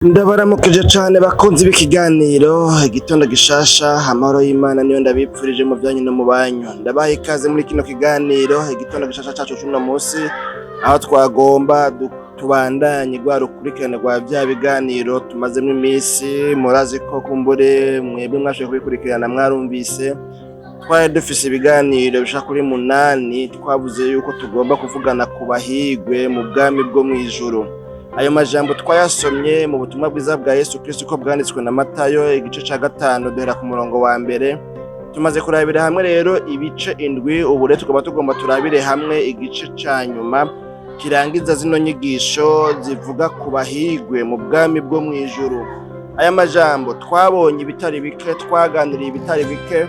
Ndabaramukije cane bakunzi b'ikiganiro Igitondo Gishasha. Amahoro y'Imana niyo ndabipfurije mu vyanyu no mu banyu. Ndabaha ikaze muri kino kiganiro Igitondo Gishasha cacu c'uno musi, aho twagomba tubandanye rwa rukurikirane rwa vya biganiro tumazemwo imisi. Murazi ko kumbure mwebwe mwashoboye kubikurikirana, mwarumvise twari dufise ibiganiro bishika kuri 8. Twavuze yuko tugomba kuvugana ku bahigwe mu bwami bwo mw'ijuru. Ayo majambo twayasomye mu butumwa bwiza bwa Yesu Kristo uko bwanditswe na Matayo, igice ca 5, duhera ku murongo wa 1. Tumaze kurabira hamwe rero ibice 7. Ubu rero tukaba tugomba turabire hamwe igice ca nyuma kirangiza zino nyigisho zivuga ku bahigwe mu bwami bwo mw'ijuru. Aya majambo twabonye ibitari bike, twaganiriye ibitari bike.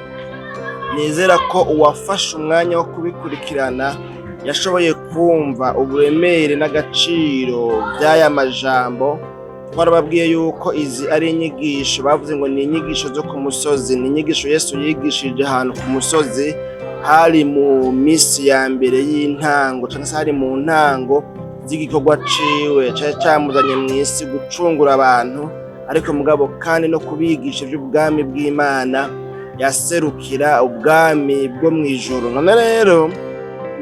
Nizera ko uwafashe umwanya wo kubikurikirana yashoboye kumva uburemere n'agaciro by'aya majambo. Twarababwiye yuko izi ari inyigisho bavuze ngo ni inyigisho zo ku musozi, ni inyigisho Yesu yigishije ahantu ku musozi. Hari mu misi ya mbere y'intango, cyangwa se hari mu ntango z'igikorwa ciwe cari camuzanye mw'isi, gucungura abantu, ariko mugabo kandi no kubigisha ivy'ubwami bw'Imana, yaserukira ubwami bwo mw'ijuru. None rero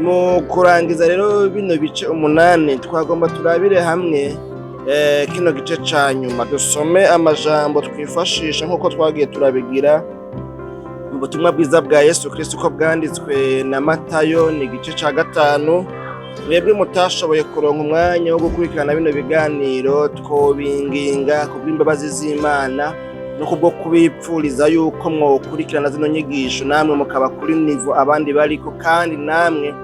mu kurangiza rero bino bice 8, twagomba turabire hamwe kino gice ca nyuma. Dusome amajambo twifashisha nk'uko twagiye turabigira mu butumwa bwiza bwa Yesu Kristo uko bwanditswe na Matayo, ni igice ca 5. Mwebwe mutashoboye kuronka umwanya wo gukurikirana bino biganiro, twobinginga kubw'imbabazi z'Imana no kubwo kubipfuriza yuko mwokurikirana zino nyigisho, namwe mukaba kuri niveau abandi bariko, kandi namwe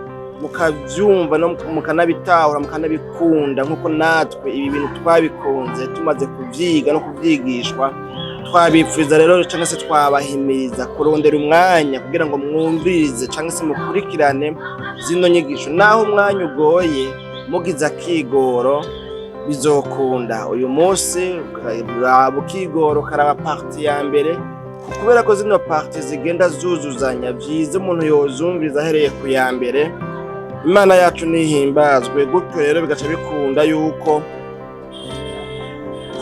mukavyumva no mukanabitahura, mukanabikunda nk'uko natwe ibi bintu twabikunze tumaze kuvyiga no kuvyigishwa. Twabipfuriza rero, cyangwa se twabahimiriza kurondera umwanya kugira ngo mwumvirize cyangwa se mukurikirane zino nyigisho. Naho umwanya ugoye, mugize akigoro bizokunda. Uyu munsi uraba ukigoro ukaraba partie ya mbere, kubera ko zino parties zigenda zuzuzanya. Vyiza umuntu yozumviriza ahereye ku ya mbere. Imana yacu nihimbazwe. Gutyo rero bigaca bikunda yuko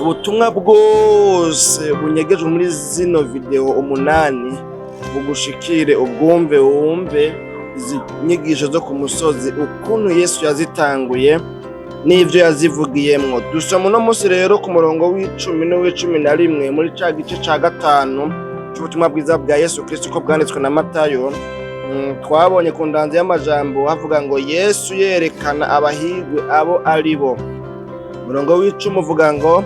ubutumwa bwose bunyegejwe muri zino video 8 bugushikire, ubwumve, wumve izi nyigisho zo ku musozi, ukuntu Yesu yazitanguye n'ivyo yazivugiyemwo. Dusoma uno munsi rero ku murongo w'10 n'uw'11 muri ca gice ca 5 c'ubutumwa bwiza bwa Yesu Kristo uko bwanditswe na Matayo. Twabonye ku ndanzi y'amajambo havuga ngo "Yesu yerekana abahigwe abo ari bo". Umurongo w'10 uvuga ngo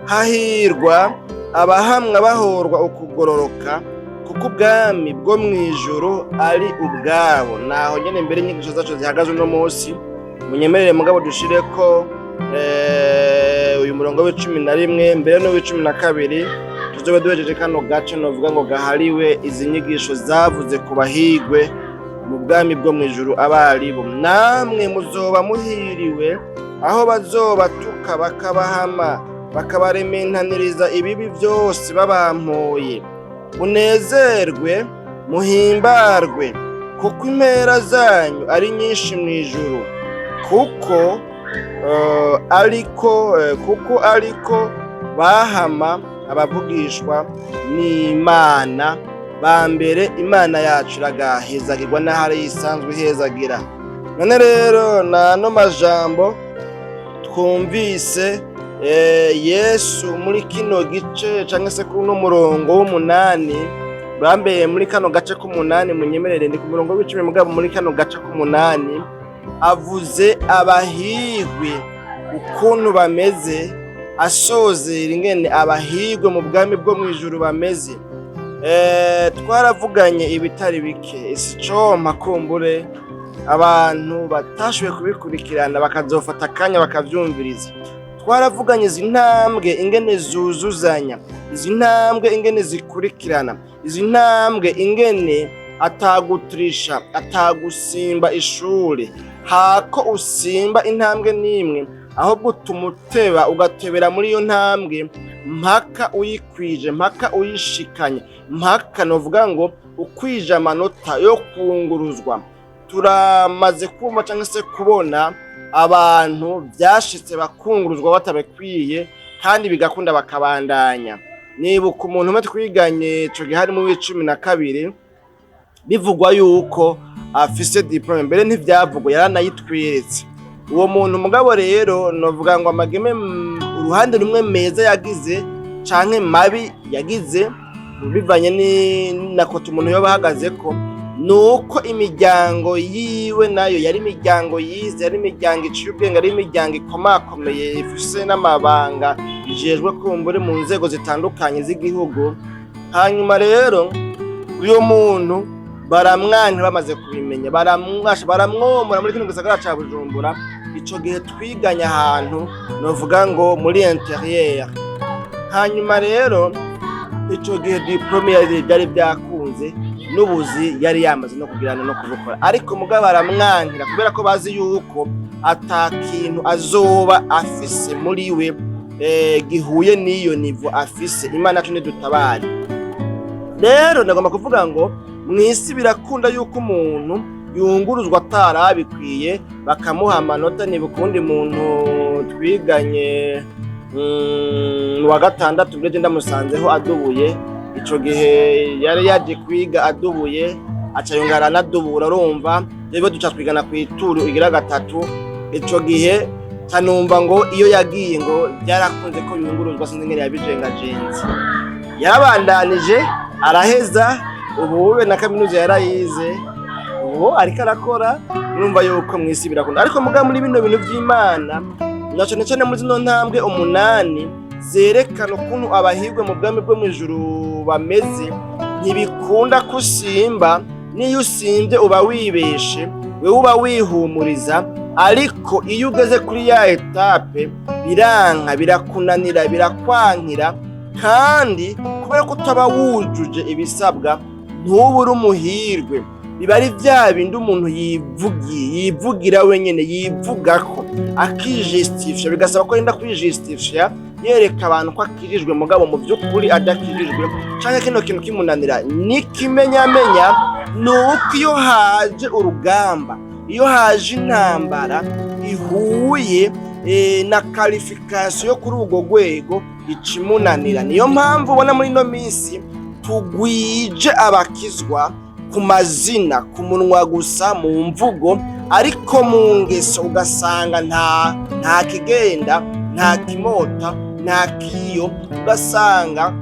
"Hahirwa abahamwa bahorwa ukugororoka, kuko ubwami bwo mw'ijuru ari ubwabo". Naho nyene mbere inyigisho zacu zihagaze uno munsi. Munyemerere mugabo dushireko uyu murongo w'11 mbere n'uw'12, tuzobe duhejeje kano gace novuga ngo gahariwe izi nyigisho zavuze ku bahigwe mu bwami bwo mw'ijuru abaribo. "Namwe muzoba muhiriwe aho bazobatuka, bakabahama, bakabarementaniriza ibibi byose babampoye. Munezerwe muhimbarwe, kuko impera zanyu ari nyinshi mw'ijuru, kuko ariko kuko ariko bahama abavugishwa n'Imana ba mbere". Imana yacu iragahezagirwa n'ahari isanzwe ihezagira. None rero nano majambo twumvise Yesu muri kino gice, canke se kuri uno murongo w'8, bambeye muri kano gace k'8, munyemerere ndi ku murongo w'10, mugabo muri kano gace k'8 avuze abahigwe ukuntu bameze, asozera ingene abahigwe mu bwami bwo mw'ijuru bameze. Twaravuganye ibitari bike. Isicompa kumbure abantu batashoboye kubikurikirana bakazofata akanya bakavyumviriza. Twaravuganye izi ntambwe ingene zuzuzanya, izi ntambwe ingene zikurikirana, izi ntambwe ingene atagutirisha, atagusimba ishuri, hako usimba intambwe n'imwe, ahubwo utuma uteba, ugatebera muri iyo ntambwe mpaka uyikwije, mpaka uyishikanye, mpaka novuga ngo ukwije amanota yo kunguruzwa. Turamaze kumva cyangwa se kubona abantu byashitse bakunguruzwa batabikwiye, kandi Kandi bigakunda bakabandanya. Nibuka umuntu umwe twiganye ico gihe, hari mu w'12, bivugwa yuko afise diplôme. Mbere ntivyavugwa, yaranayitweretse uwo muntu. Mugabo rero novuga ngo amageme, uruhande rumwe meza yagize canke mabi yagize, bivanye na côté umuntu yoba ahagazeko, nuko imiryango yiwe nayo yari imiryango yize, yari imiryango iciye ubwenge, yari imiryango ikomakomeye, ifise n'amabanga ijejwe kumbure mu nzego zitandukanye z'igihugu. Hanyuma rero uyo muntu baramwanka, bamaze kubimenya baramwasha, baramwomora muri kino gisagara ca Bujumbura. Ico gihe twiganye ahantu novuga ngo muri intérieur. Hanyuma rero ico gihe diplôme yari byari byakunze, n'ubuzi yari yamaze no kugirana no kubukora, ariko mugabo baramwankira kubera ko bazi yuko ata kintu azoba afise muri we gihuye n'iyo niveau afise. Imana yacu nidutabare. Rero ndagomba kuvuga ngo mw'isi birakunda yuko umuntu yunguruzwa atarabikwiye, bakamuha amanota. Nibuka uwundi muntu twiganye mu wa gatandatu, mbere ndamusanzeho adubuye. Ico gihe yari yaje kwiga adubuye, aca yongera aranadubura. Urumva rero duca twigana kw'ituru igira gatatu. Ico gihe canumva ngo iyo yagiye ngo byarakunze ko yunguruzwa, sinzi ingene yabijengajenze, yarabandanije araheza, ubu we na kaminuza yarayize, ubu ariko arakora. Urumva yuko mw'isi birakunda, ariko muga muri bino bintu vy'Imana, na cane cane muri zino ntambwe 8 zerekana ukuntu abahirwe mu bwami bwo mw'ijuru bameze, ntibikunda ko usimba. N'iyo usimvye uba wibeshe, wewe uba wihumuriza, ariko iyo ugeze kuri ya étape biranka, birakunanira, birakwankira. Kandi kubera ko utaba wujuje ibisabwa, ntuba uri umuhirwe. Biba ari vya bindi umuntu yivugiye, yivugira wenyene, yivugako, akijustifia, bigasaba ko yenda kwijustifia, yereka abantu ko akijijwe, mugabo mu vy'ukuri adakijijwe, canke kino kintu kimunanira. N'ikimenyamenya ni uko iyo haje urugamba, iyo haje intambara ihuye na qualification yo kuri urwo rwego, ikimunanira. Niyo mpamvu ubona muri ino minsi tugwije abakizwa ku mazina, ku munwa gusa, mu mvugo, ariko mu ngeso ugasanga nta kigenda, nta kimota, nta kiyo. Ugasanga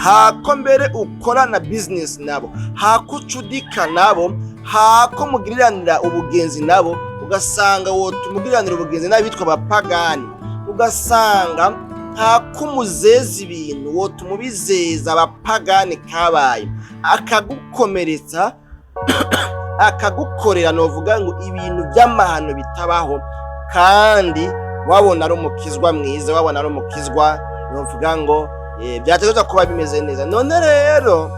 hako mbere ukorana business nabo, hako ucudika nabo, hako mugiriranira ubugenzi nabo, ugasanga wotuma ugiriranira ubugenzi n'abitwa abapagani. Ugasanga hako umuzeza ibintu, wotuma ubizeza abapagani kabaye, akagukomeretsa, akagukorera novuga ngo ibintu by'amahano bitabaho, kandi wabona ari umukizwa mwiza, wabona ari umukizwa novuga ngo byategerezwa kuba bimeze neza. None rero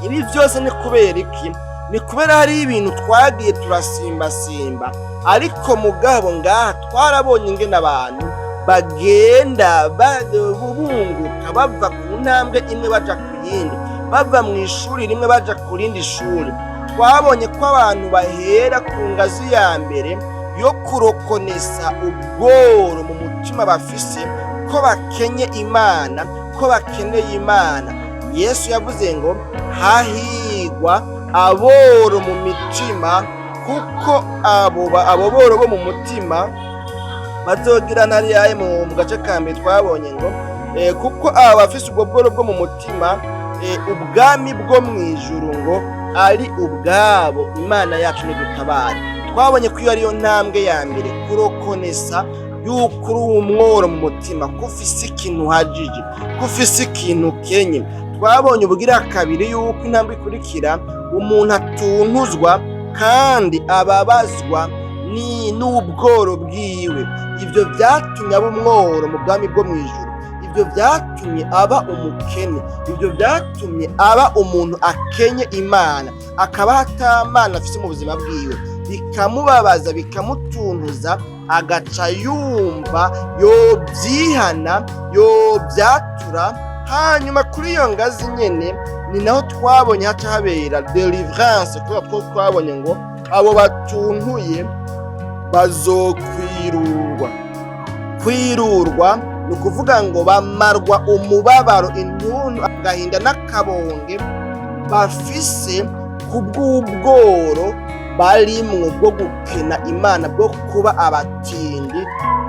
ibi byose ni kubera iki? Ni kubera hari ibintu twagiye turasimbasimba. Ariko mugabo ngaha twarabonye ingene abantu bagenda bunguka, bava ku ntambwe imwe baja ku yindi, bava mu ishuri rimwe baja ku rindi shuri. Twabonye ko abantu bahera ku ngazi ya mbere yo kurokonesa ubworo mu mutima bafise, ko bakenye Imana, ko bakeneye Imana. Yesu yavuze ngo hahigwa aboro mu mitima, kuko abo boro bo mu mutima bazogira ntariyaye. Mu gace ka mbere twabonye ngo kuko aba bafise ubwo bworo bwo mu mutima, ubwami bwo mu ijuru ngo ari ubwabo. Imana yacu nidutabare. Twabonye ko iyo ariyo ntambwe ya mbere, kurokonesa yuko uri umworo mu mutima, ko ufise ikintu uhajije, ko ufise ikintu ukenye. Twabonye ubugira kabiri yuko intambwe ikurikira umuntu atuntuzwa kandi ababazwa ni n'ubworo bwiwe. Ibyo byatumye aba umworo mu bwami bwo mu ijuru, ibyo byatumye aba umukene, ibyo byatumye aba umuntu akenye Imana, akaba atamana afise mu buzima bwiwe, bikamubabaza, bikamutuntuza, agaca yumva yobyihana, yobyatura. Hanyuma kuri iyo ngazi nyene ni naho twabonye haca habera délivrance, kubera ko twabonye ngo abo batuntuye bazokwirurwa. Kwirurwa Ni ukuvuga ngo bamarwa umubabaro, intuntu, agahinda n'akabonge bafise kubw'ubworo barimwo bwo gukena Imana, bwo kuba abatindi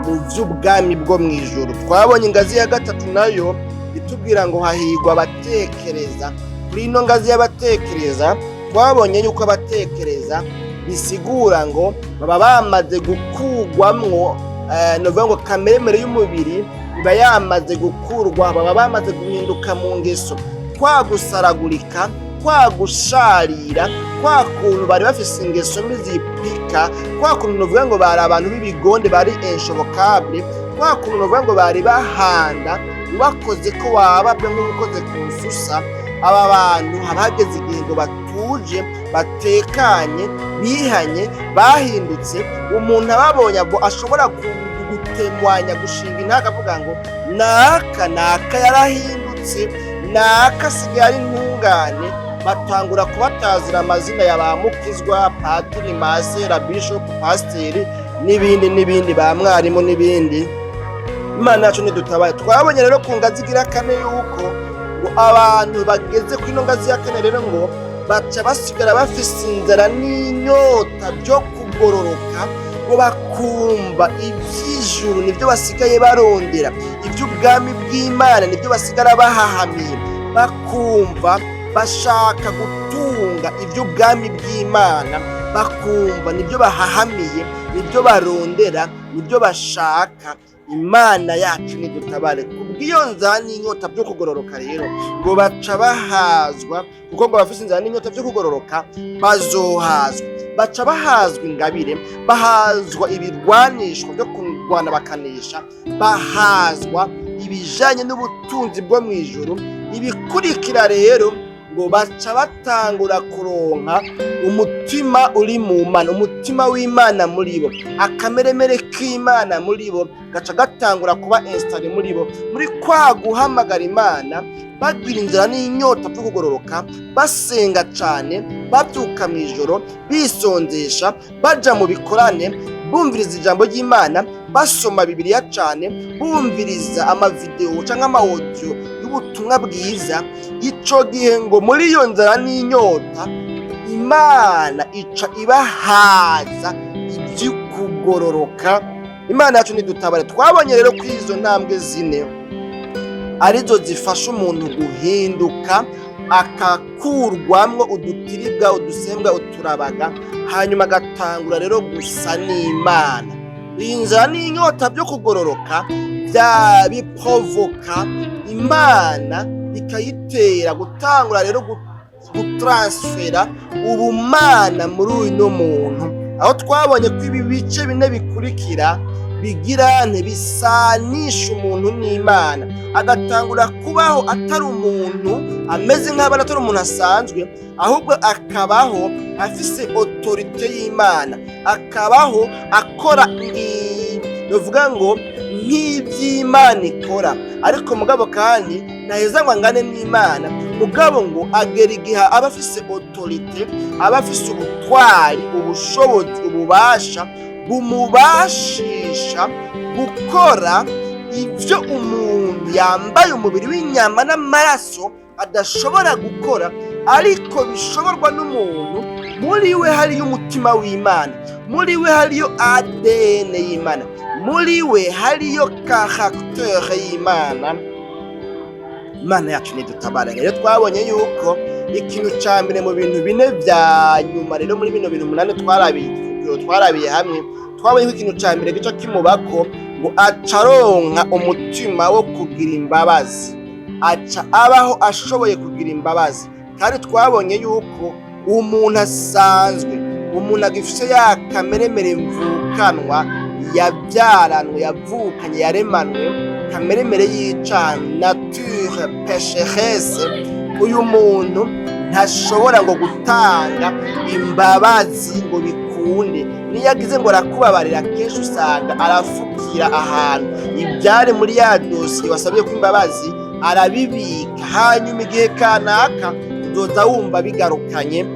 mu vy'ubwami bwo mw'ijuru. Twabonye ingazi ya gatatu nayo itubwira ngo hahirwa abatekereza. Kuri ino ngazi y'abatekereza, twabonye yuko abatekereza bisigura ngo baba bamaze gukugwamwo, novuga ngo kameremere y'umubiri iba yamaze gukurwa, baba bamaze guhinduka mu ngeso, kwa gusaragurika, kwa gusharira, kwa kuntu bari bafise ingeso mbi zipika, kwa kuntu novuga ngo bari abantu b'ibigonde, bari inshobokables, kwa kuntu novuga ngo bari bahanda, ubakoze ko wababwe nk'ukoze ku nsusa. Aba bantu haba hageze igihe ngo batuje, batekanye, bihanye, bahindutse. Umuntu ababonye abo ashobora gutemwanya, gushinga intaka, avuga ngo naka naka yarahindutse, naka asigaye ari intungane. Batangura kubatazira amazina ya ba mukizwa, padiri, masera, bishop, pasiteri n'ibindi n'ibindi, ba mwarimu n'ibindi. Imana yacu ntidutabaye. Twabonye rero ku ngazi igira kane yuko ngo abantu bageze kuri ino ngazi ya kane rero ngo baca basigara bafise inzara n'inyota byo kugororoka, ngo bakumva iby'ijuru nibyo basigaye barondera, iby'ubwami bw'Imana nibyo basigara bahahamiye, bakumva bashaka gutunga iby'ubwami bw'Imana, bakumva nibyo bahahamiye, nibyo barondera, nibyo bashaka. Imana yacu nidutabare. Kubw'iyo nzara n'inyota byo kugororoka rero ngo baca bahazwa, kuko ngo bafise inzara n'inyota byo kugororoka bazohazwa. Baca bahazwa ingabire, bahazwa ibirwanishwa byo kurwana bakanesha, bahazwa ibijanye n'ubutunzi bwo mu ijuru. Ibikurikira rero ngo baca batangura kuronka umutima uri mu Mana, umutima w'Imana muri bo, akameremere k'Imana muri bo gaca gatangura kuba installé muri bo, muri kwa guhamagara Imana, bagira inzara n'inyota byo kugororoka, basenga cane, babyuka mu ijoro, bisonzesha, baja mu bikorane, bumviriza ijambo ry'Imana, basoma Bibiliya cane, bumviriza amavideo canke ama audio y'ubutumwa bwiza. Ico gihe ngo muri iyo nzara n'inyota, Imana ica ibahaza ivy'ukugororoka. Imana yacu nidutabare. Twabonye rero ko izo ntambwe zine arizo zifasha umuntu guhinduka, akakurwamwo udutiribwa, udusembwa, uturabaga, hanyuma agatangura rero gusa n'Imana. Inzara n'inyota byo kugororoka bya biprovoka Imana ikayitera gutangura rero gutransfera ubumana muri uno muntu, aho twabonye ko ibi bice bine bikurikira bigira ntibisanisha umuntu n'Imana, agatangura kubaho atari umuntu ameze nk'abana, atari umuntu asanzwe, ahubwo akabaho afise autorité y'Imana, akabaho akora, bivuga ngo nk'iby'Imana ikora. Ariko mugabo kandi ntaheza ngo angane n'Imana, mugabo ngo agera igihe aba afise autorité, aba afise ubutwari, ubushobozi, ububasha bumubashisha gukora ibyo umuntu yambaye umubiri w'inyama n'amaraso adashobora gukora, ariko bishoborwa n'umuntu muri we hariyo umutima w'Imana, muri we hariyo ADN y'Imana, muri we hariyo caractère y'Imana. Imana yacu nidutabara. Rero twabonye yuko ikintu ca mbere mu bintu bine vya nyuma rero muri bino bintu umunani twarabiye hamwe, twabonye ko ikintu ca mbere gica kimubako ngo aca aronka umutima wo kugira imbabazi, aca abaho ashoboye kugira imbabazi. Kandi twabonye yuko umuntu asanzwe, umuntu agifise ya kameremere mvukanwa, yabyaranwe, yavukanye, yaremanwe, kameremere y'icaha, nature pécheresse, uyu muntu ntashobora ngo gutanga imbabazi ngo bikunde. Niyo agize ngo arakubabarira, kenshi usanga arafukira ahantu ibyari muri ya dosiye wasabye ko imbabazi, arabibika, hanyuma igihe kanaka uzoza wumva bigarukanye.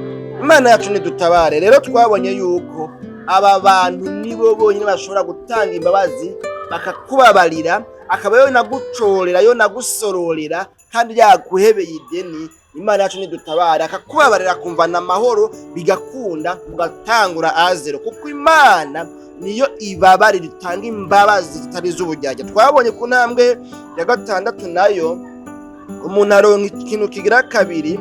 Imana yacu nidutabare. Rero twabonye yuko aba bantu nibo bonyine bashobora gutanga imbabazi, bakakubabarira. Akaba yonagucorera, yonagusororera, kandi yaguhebeye ideni. Imana yacu nidutabara, akakubabarira, akumvana amahoro, bigakunda mugatangura à zéro, kuko Imana niyo ibabarira, itanga imbabazi zitari iz'uburyarya. Twabonye ku ntambwe ya gatandatu nayo, umuntu aronka ikintu kigira kabiri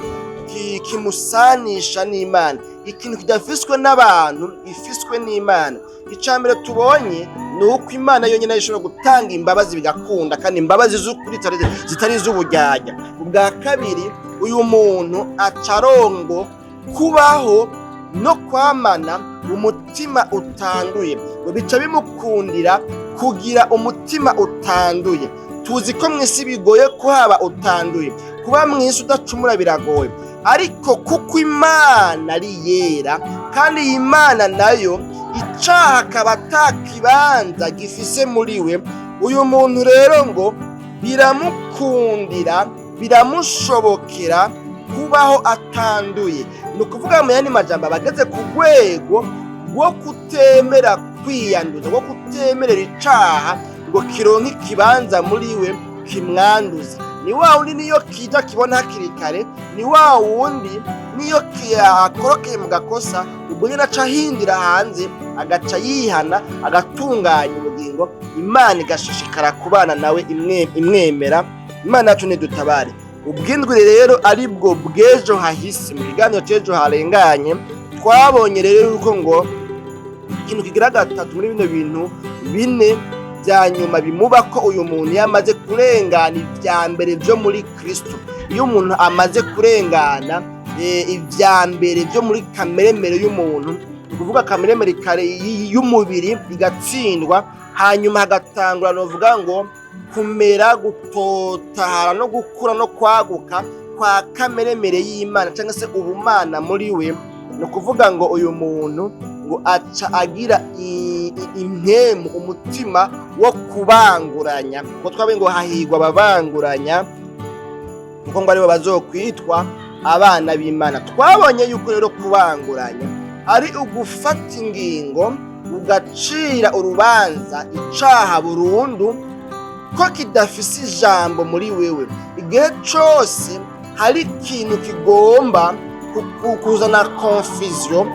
kimusanisha n'Imana, ikintu kidafiswe n'abantu, gifiswe n'Imana. Icya mbere tubonye ni uko Imana yonyine ishobora gutanga imbabazi bigakunda, kandi imbabazi z'ukuri zitari iz'uburyarya. Ubwa kabiri, uyu muntu acarongo kubaho no kwamana umutima utanduye, ngo bica bimukundira kugira umutima utanduye. Tuzi ko mu isi bigoye kuhaba utanduye, kuba mu isi udacumura biragoye, ariko kuko Imana ari yera, kandi iyi Mana nayo icaha akaba atakibanza gifise muri we, uyu muntu rero ngo biramukundira, biramushobokera kubaho atanduye. Ni ukuvuga, mu yandi majambo, abageze ku rwego rwo kutemera kwiyanduza, rwo kutemerera icaha ngo kironke ikibanza muri we kimwanduza. Ni wa wundi niyo kija kibona hakiri kare, ni wa wundi niyo akorokeye mu gakosa, ubwo nyine aca ahindira hanze, agaca yihana, agatunganya ubugingo, Imana igashishikara kubana nawe imwemera. Imana yacu nidutabare. Ubwindwi rero, ari bwo bw'ejo hahise, mu kiganiro cy'ejo harenganye, twabonye rero yuko ngo ikintu kigira gatatu muri bino bintu bine bya nyuma bimuba ko uyu muntu iyo amaze kurengana ibya mbere byo muri Kristo, iyo umuntu amaze kurengana ibya mbere byo muri kameremere y'umuntu, ni ukuvuga kameremere kare y'umubiri igatsindwa, hanyuma hagatangura, novuga ngo kumera, gutotahara no gukura no kwaguka kwa kameremere y'Imana cyangwa se ubumana muri we, ni ukuvuga ngo uyu muntu ngo aca agira impemu, umutima wo kubanguranya, kuko twabe ngo hahigwa ababanguranya, kuko ngo aribo bazokwitwa abana b'Imana. Twabonye yuko rero kubanguranya ari ugufata ingingo, ugacira urubanza icaha burundu ko kidafise ijambo muri wewe. Igihe cose hari ikintu kigomba kuzana confusion,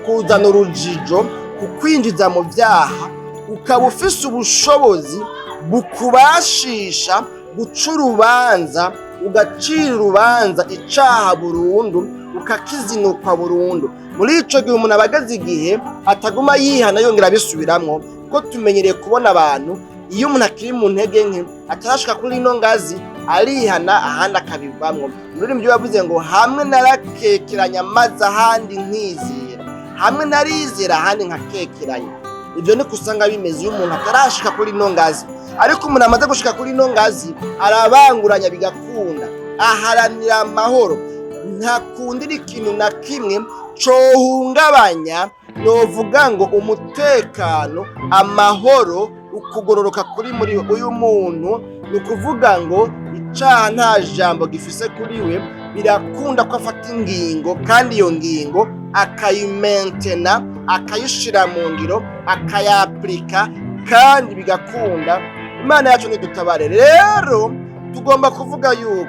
kuzana urujijo, kukwinjiza mu vyaha, ukaba ufise ubushobozi bukubashisha guca urubanza, ugacira urubanza icaha burundu, ukakizinukwa burundu, muri ico gihe umuntu aba ageze igihe ataguma yihana yongera abisubiramwo, kuko tumenyereye kubona abantu, iyo umuntu akiri mu ntege nke, atarashika kuri ino ngazi, arihana ahandi akabivamwo. Ururimi yavuze ngo hamwe narakekeranya maze ahandi nkizera, hamwe narizera ahandi nkakekeranya. Ibyo niko usanga bimeze iyo umuntu atarashika kuri ino ngazi. Ariko umuntu amaze gushika kuri ino ngazi arabanguranya bigakunda, aharanira amahoro, ntakundira ikintu na kimwe cohungabanya, novuga ngo umutekano, amahoro, ukugororoka kuri muri uyu muntu. Ni ukuvuga ngo icaha nta jambo gifise kuri we. Birakunda ko afata ingingo, kandi iyo ngingo akayimentena, akayishira mu ngiro, akayapurika, kandi bigakunda. Imana yacu ntidutabare. Rero tugomba kuvuga yuko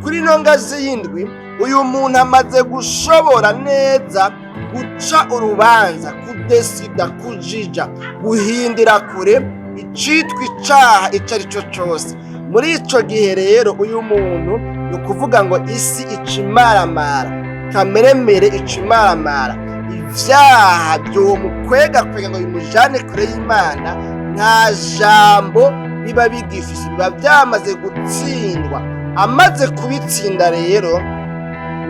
kuri ino ngazi y'indwi, uyu muntu amaze gushobora neza guca urubanza, kudesida, kujija, guhindira kure icitwa icaha ico ari cyo cose. Muri ico gihe rero, uyu muntu, ni ukuvuga ngo isi ica imaramara, kameremere ica imaramara, ivyaha vyomukwega kwega ngo bimujane kure y'Imana nta jambo biba bigifise, biba vyamaze gutsindwa. Amaze kubitsinda rero,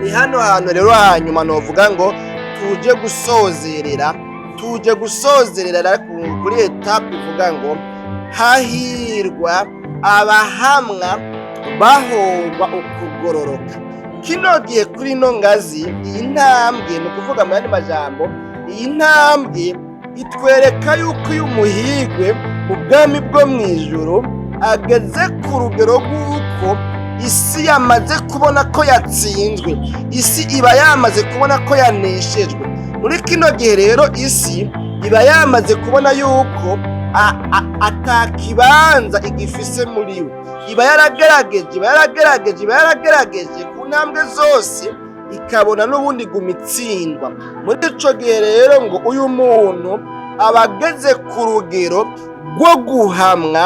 ni hano hantu rero hanyuma novuga ngo tuje gusozerera, tuje gusozerera kuri étape ivuga ngo hahirwa abahamwa bahogwa ukugororoka. Kino gihe kuri ino ngazi, iyi ntambwe, ni ukuvuga mu yandi majambo, iyi ntambwe itwereka yuko iyo umuhigwe mu bwami bwo mu ijuru ageze ku rugero rw'uko isi yamaze kubona ko yatsinzwe, isi iba yamaze kubona ko yaneshejwe. Muri kino gihe rero, isi iba yamaze kubona yuko Atakibanza igifise muri we. Iba yaragerageje, iba yaragerageje, iba yaragerageje ku ntambwe zose, ikabona n'ubundi guma itsindwa. Muri ico gihe rero ngo uyu muntu aba ageze ku rugero rwo guhamwa,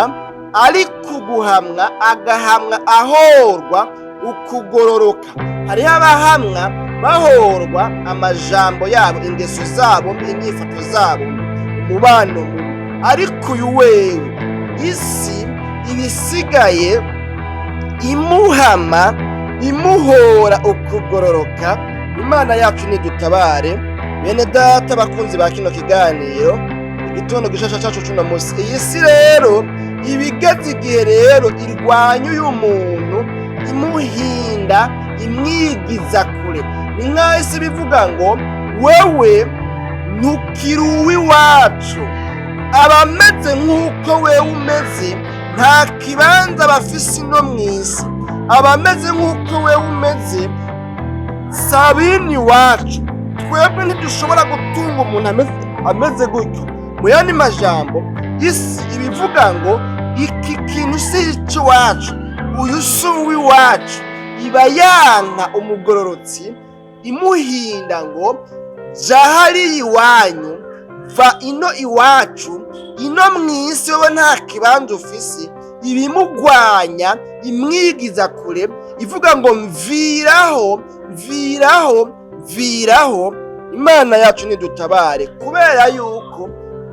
ariko guhamwa agahamwa ahorwa ukugororoka. Hariho abahamwa bahorwa amajambo yabo, ingeso zabo mbi, inyifato zabo mbi, umubano mubi. Ariko uyu wewe isi ibisigaye imuhama, imuhora ukugororoka. Imana yacu nidutabare. Bene data bakunzi ba kino kiganiro Igitondo Gishasha cacu cuno musi, iyi si rero ibigeze igihe rero irwanya uyu muntu, imuhinda, imwigiza kure. Ni nk'aho isi bivuga ngo: "Wewe ntukiri uw'iwacu, abameze nk'uko wewe umeze nta kibanza bafise ino mw'isi, abameze nk'uko wewe umeze sabini iwacu, twebwe ntidushobora gutunga umuntu ameze gutyo." Mu yandi majambo, isi ibivuga ngo: "Iki kintu si icy'iwacu, uyu si uw'iwacu." Iba yanka umugororotsi, imuhinda ngo: "Ja hariya iwanyu, va ino iwacu, ino mw'isi wowe nta kibanza ufise." Ibimugwanya, imwigiza kure, ivuga ngo: "Mviraho, mviraho, mviraho." Imana yacu nidutabare, kubera yuko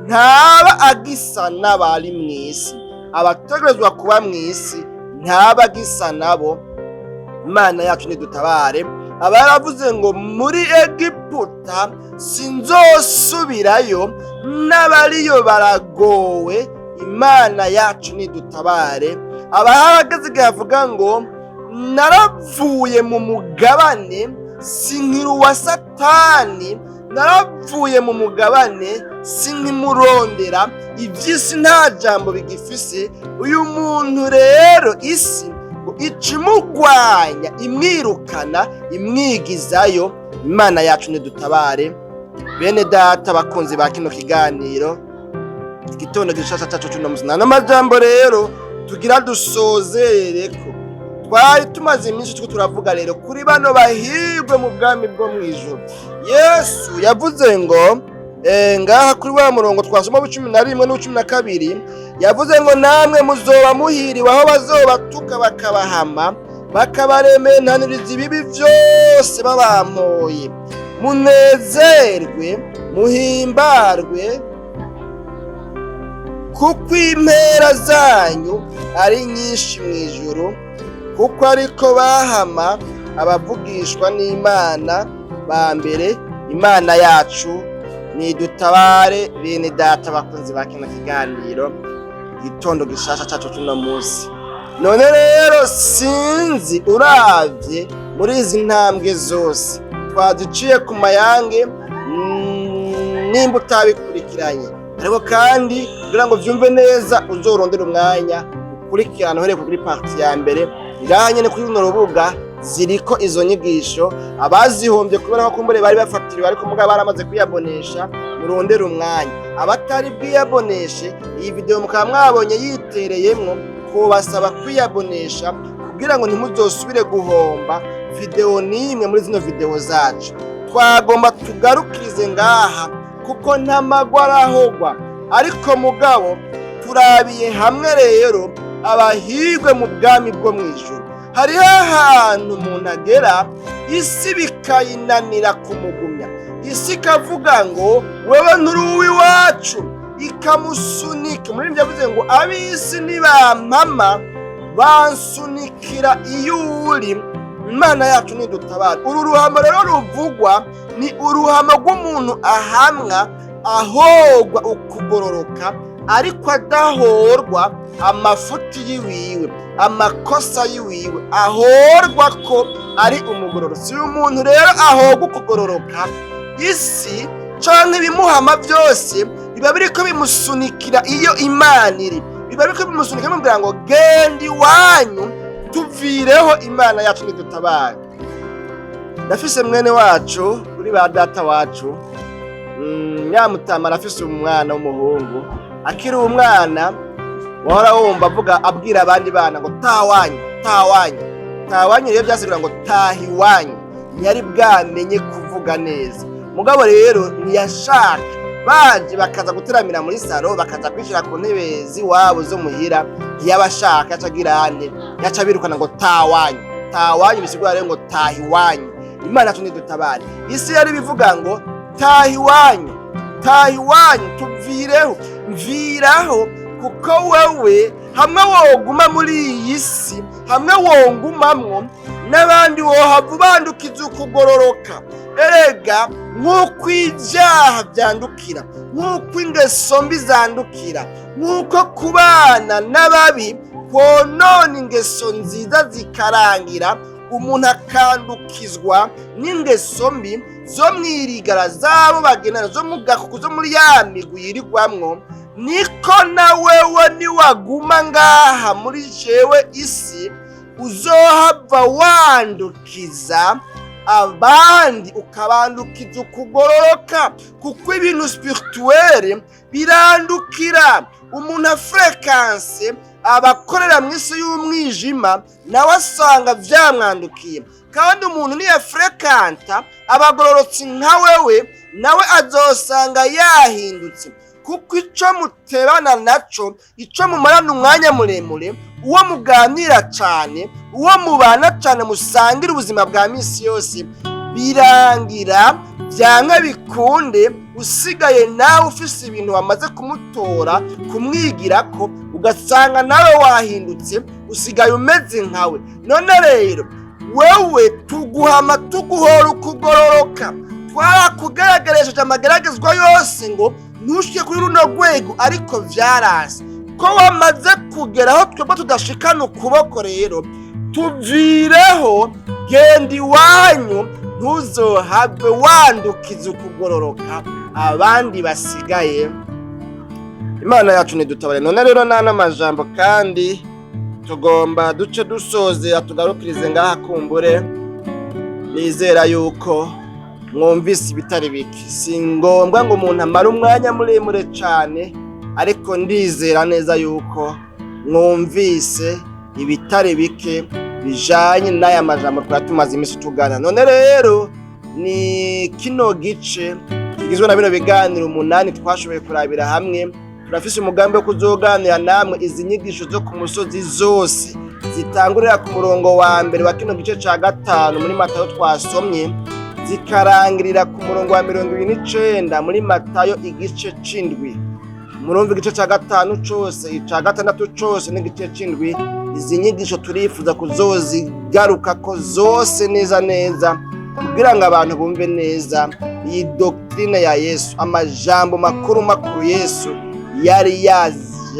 ntaba agisa n'abari mw'isi, abategerezwa kuba mw'isi ntaba agisa nabo. Imana yacu nidutabare. Aba yaravuze ngo: "Muri Egiputa sinzosubirayo, n'abariyo baragowe." Imana yacu nidutabare. Aba yarageze igihe avuga ngo: "Naravuye mu mugabane, sinkiri uwa Satani, naravuye mu mugabane, sinkimurondera, iby'isi nta jambo bigifise." Uyu muntu rero isi ngo ica imugwanya, imwirukana, imwigizayo. Imana yacu nidutabare. Bene data bakunzi ba kino kiganiro Igitondo Gishasha cacu cuno musi, n'amajambo rero tugira dusozerereko. Twari tumaze iminsi turiko turavuga rero kuri bano bahirwe mu bwami bwo mw'ijuru. Yesu yavuze ngo ngaha kuri wa murongo twasoma w'11 n'uw'12, yavuze ngo: "Namwe muzoba muhiriwe aho bazobatuka, bakabahama, bakabarementaniriza ibibi vyose babampoye. Munezerwe, muhimbarwe, kuko impera zanyu ari nyinshi mu ijuru, kuko ariko bahama abavugishwa n'Imana ba mbere." Imana yacu nidutabare. Bene data bakunzi ba kino kiganiro Igitondo Gishasha cacu cuno munsi, none rero sinzi, uravye muri izi ntambwe zose twaziciye ku mayange, nimba utabikurikiranye, ariko kandi kugira ngo vyumve neza uzorondere umwanya ukurikirana uhereye kuri partie ya mbere. Ngaha nyene kuri runo rubuga ziriko izo nyigisho. Abazihombye kubera ko kumbure bari bafatiriwe, ariko mugabo baramaze kwiyabonesha, murondere umwanya. Abatari bwiyaboneshe, iyi video mukaba mwabonye yitereyemwo, kubasaba kwiyabonesha kugira ngo ntimuzosubire guhomba video n'imwe muri zino video zacu. Twagomba tugarukirize ngaha kuko nta magwa arahogwa, ariko mugabo turabiye hamwe rero abahirwe mu bwami bwo mu ijuru. Hariho ahantu umuntu agera isi bikayinanira kumugumya, isi ikavuga ngo: "Wewe nturi uw'iwacu," ikamusunika. Muri yavuze ngo: "Ab'isi nibampama bansunikira iyo uri." Imana yacu nidutabara. Uru ruhamo rero ruvugwa ni uruhamo rw'umuntu ahamwa ahogwa ukugororoka, ariko adahorwa amafuti yiwiwe, amakosa yiwiwe, ahorwa ko ari umugororotsi. Uyu muntu rero ahorwa ukugororoka, isi canke ibimuhama byose biba biriko bimusunikira iyo Imana iri, biba biriko bimusunika, bimubwira ngo: "Genda iwanyu, tuvireho." Imana yacu nidutabare. Ndafise mwene wacu kuri ba data wacu, nyamutama, arafise umwana w'umuhungu. Akiri umwana wahora wumva avuga, abwira abandi bana ngo "Tawanyu, tawanyu, tawanyu." Rero byasigura ngo "Taha iwanyu." Ntiyari bwamenye kuvuga neza, mugabo rero ntiyashaka baje bakaza guteramira muri salon, bakaza kwishira ku ntebe z'iwabo zo muhira. Ntiyabashaka, yaca agira ane? Yaca birukana ngo "Tawanyu, tawanyu." Bisigura rero ngo "Taha iwanyu." Imana yacu nidutabare. Isi yari bivuga ngo "Taha iwanyu, taha iwanyu, tuvireho, mviraho," kuko wewe hamwe woguma muri iyi si, hamwe wongumamwo n'abandi, wohava ubandukiza ukugororoka. Erega nk'uko ibyaha byandukira, nk'uko ingeso mbi zandukira, nk'uko kubana n'ababi konona ingeso nziza zikarangira umuntu akandukizwa n'ingeso mbi zo mwirigara z'abo bagenana, zo mu gakuku, zo muri ya migwi yirigwamwo, niko na wewe niwaguma ngaha muri jewe isi uzohava wandukiza abandi, ukabandukiza ukugororoka, kuko ibintu spirituel birandukira. Umuntu afréquence abakorera mu isi y'umwijima, nawe asanga vyamwandukiye. Kandi umuntu niyafréquenta abagororotsi nka wewe, nawe azosanga yahindutse, kuko ico mutebana naco, ico mumarana umwanya muremure, uwo muganira cane, uwo mubana cane, musangira ubuzima bwa misi yose, birangira byanka bikunde usigaye nawe ufise ibintu wamaze kumutora, kumwigirako, ugasanga nawe wahindutse, usigaye umeze nkawe. None rero wewe tuguhama tuguhora ukugororoka. Twarakugaragaresheje amageragezwa yose ngo ntushike kuri runo rwego, ariko vyaranse. Ko wamaze kugera aho twebwe tudashikana ukuboko, rero tuvireho, genda iwanyu, ntuzohave wandukiza ukugororoka abandi basigaye. Imana yacu ntidutabare. None rero nta n'amajambo, kandi tugomba duce dusozera, tugarukirize ngaha. Kumbure nizera yuko mwumvise ibitari bike. Si ngombwa ngo umuntu amare umwanya muremure cyane, ariko ndizera neza yuko mwumvise ibitari bike bijanye n'aya majambo twari tumaze iminsi tugana. None rero ni kino gice kigizwe na bino biganiro 8 twashoboye kurabira hamwe. Turafise umugambi wo kuzoganira namwe izi nyigisho zo ku musozi zose, zitangurira ku murongo wa mbere wa kino gice ca gatanu muri Matayo twasomye, zikarangirira ku murongo wa 29 muri Matayo igice c'indwi. Murumva, igice ca gatanu cose, ica gatandatu cose n'igice c'indwi. Izi nyigisho turifuza kuzozigarukako zose neza neza, kugira ngo abantu bumve neza iyi doctrine ya Yesu, amajambo makuru makuru Yesu yari yaje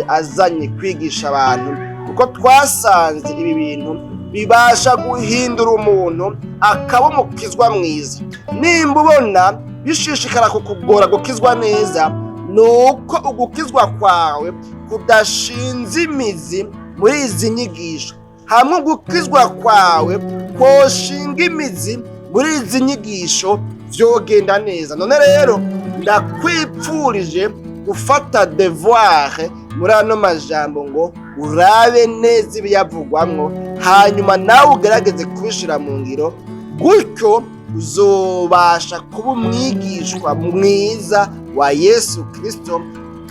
azanye kwigisha abantu, kuko twasanze ibi bintu bibasha guhindura umuntu akaba umukizwa mwiza. Nimba ubona bishishikara kukugora gukizwa neza, ni uko ugukizwa kwawe kudashinze imizi muri izi nyigisho. Hamwe ugukizwa kwawe koshinga imizi muri izi nyigisho, vyogenda neza. None rero ndakwipfurije gufata devoir muri ano majambo, ngo urabe neza ibiyavugwamwo, hanyuma nawe ugerageze kubishira mu ngiro. Gutyo uzobasha kuba umwigishwa mwiza wa Yesu Kristo,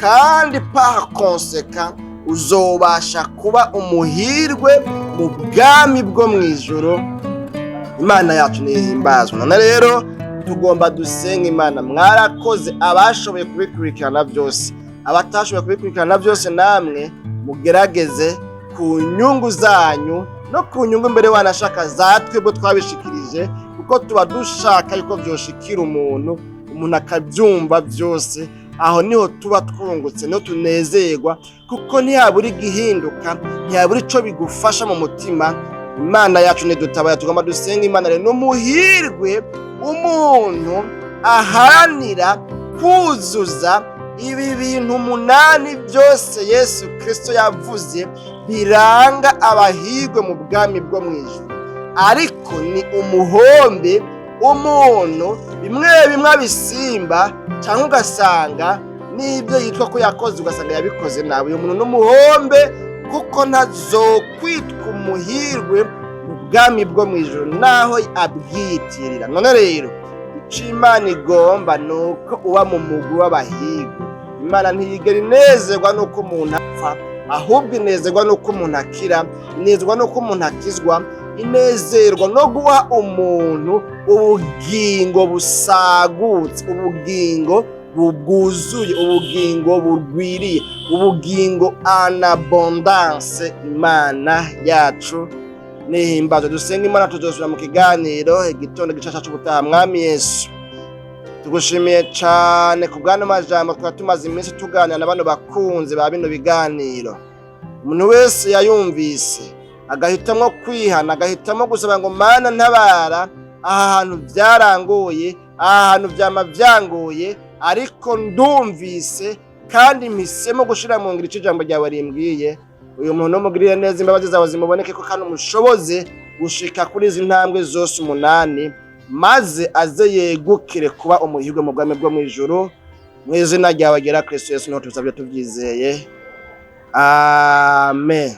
kandi par conséquent uzobasha kuba umuhirwe mu bwami bwo mu ijuru. Imana yacu ntihimbazwa. None rero tugomba dusenga Imana. Mwarakoze abashoboye kubikurikirana byose. Abatashoboye kubikurikirana byose, namwe mugerageze ku nyungu zanyu no ku nyungu mbere wanashaka za twebwe twabishikirije, kuko tuba dushaka yuko vyoshikira umuntu, umuntu akabyumva byose. Aho niho tuba twungutse, niho tunezerwa, kuko ntiyabura igihinduka, ntiyabura ico bigufasha mu mutima. Imana yacu ntidutabara. Tugomba dusenga Imana rero. N'umuhirwe umuntu aharanira kuzuza ibi bintu 8 byose Yesu Kristo yavuze biranga abahirwe mu bwami bwo mu ijuru, ariko ni umuhombe umuntu bimwe bimwe abisimba, cyangwa ugasanga N'ibyo yitwa ko yakoze ugasanga yabikoze nabi. Uyu muntu n'umuhombe, kuko ntazokwitwa umuhirwe mu bwami bwo mu ijuru naho abwiyitirira. None rero icyo Imana igomba ni uko uba mu mugwi w'abahirwe. Imana ntiyigera inezerwa n'uko umuntu apfa, ahubwo inezerwa n'uko umuntu akira, inezerwa n'uko umuntu akizwa, inezerwa no guha umuntu ubugingo busagutse, ubugingo bwuzuye, ubugingo burwiriye, ubugingo en abondance. Imana yacu nihimbazwe. Dusenga Imana, tuzosubira mu kiganiro Igitondo Gishasha c'ubutaha. Mwami Yesu, tugushimiye cane ku bw'ano majambo twari tumaze iminsi tuganira na bano bakunzi ba bino biganiro. Umuntu wese yayumvise agahitamwo kwihana, agahitamo gusaba ngo: "Mana, ntabara, aha hantu byarangoye, aha hantu vyama vyangoye, ariko ndumvise kandi mpisemo gushira mu ngiro ico ijambo ryawe rimbwiye." Uyu muntu umugirire neza, imbabazi zawe zimuboneke ko, kandi umushoboze gushika kuri izi ntambwe zose umunani, maze aze yegukire kuba umuhirwe mu bwami bwo mu ijuru. Mu izina ryawe ryera Kristo Yesu niho tubisabye tubyizeye, amen.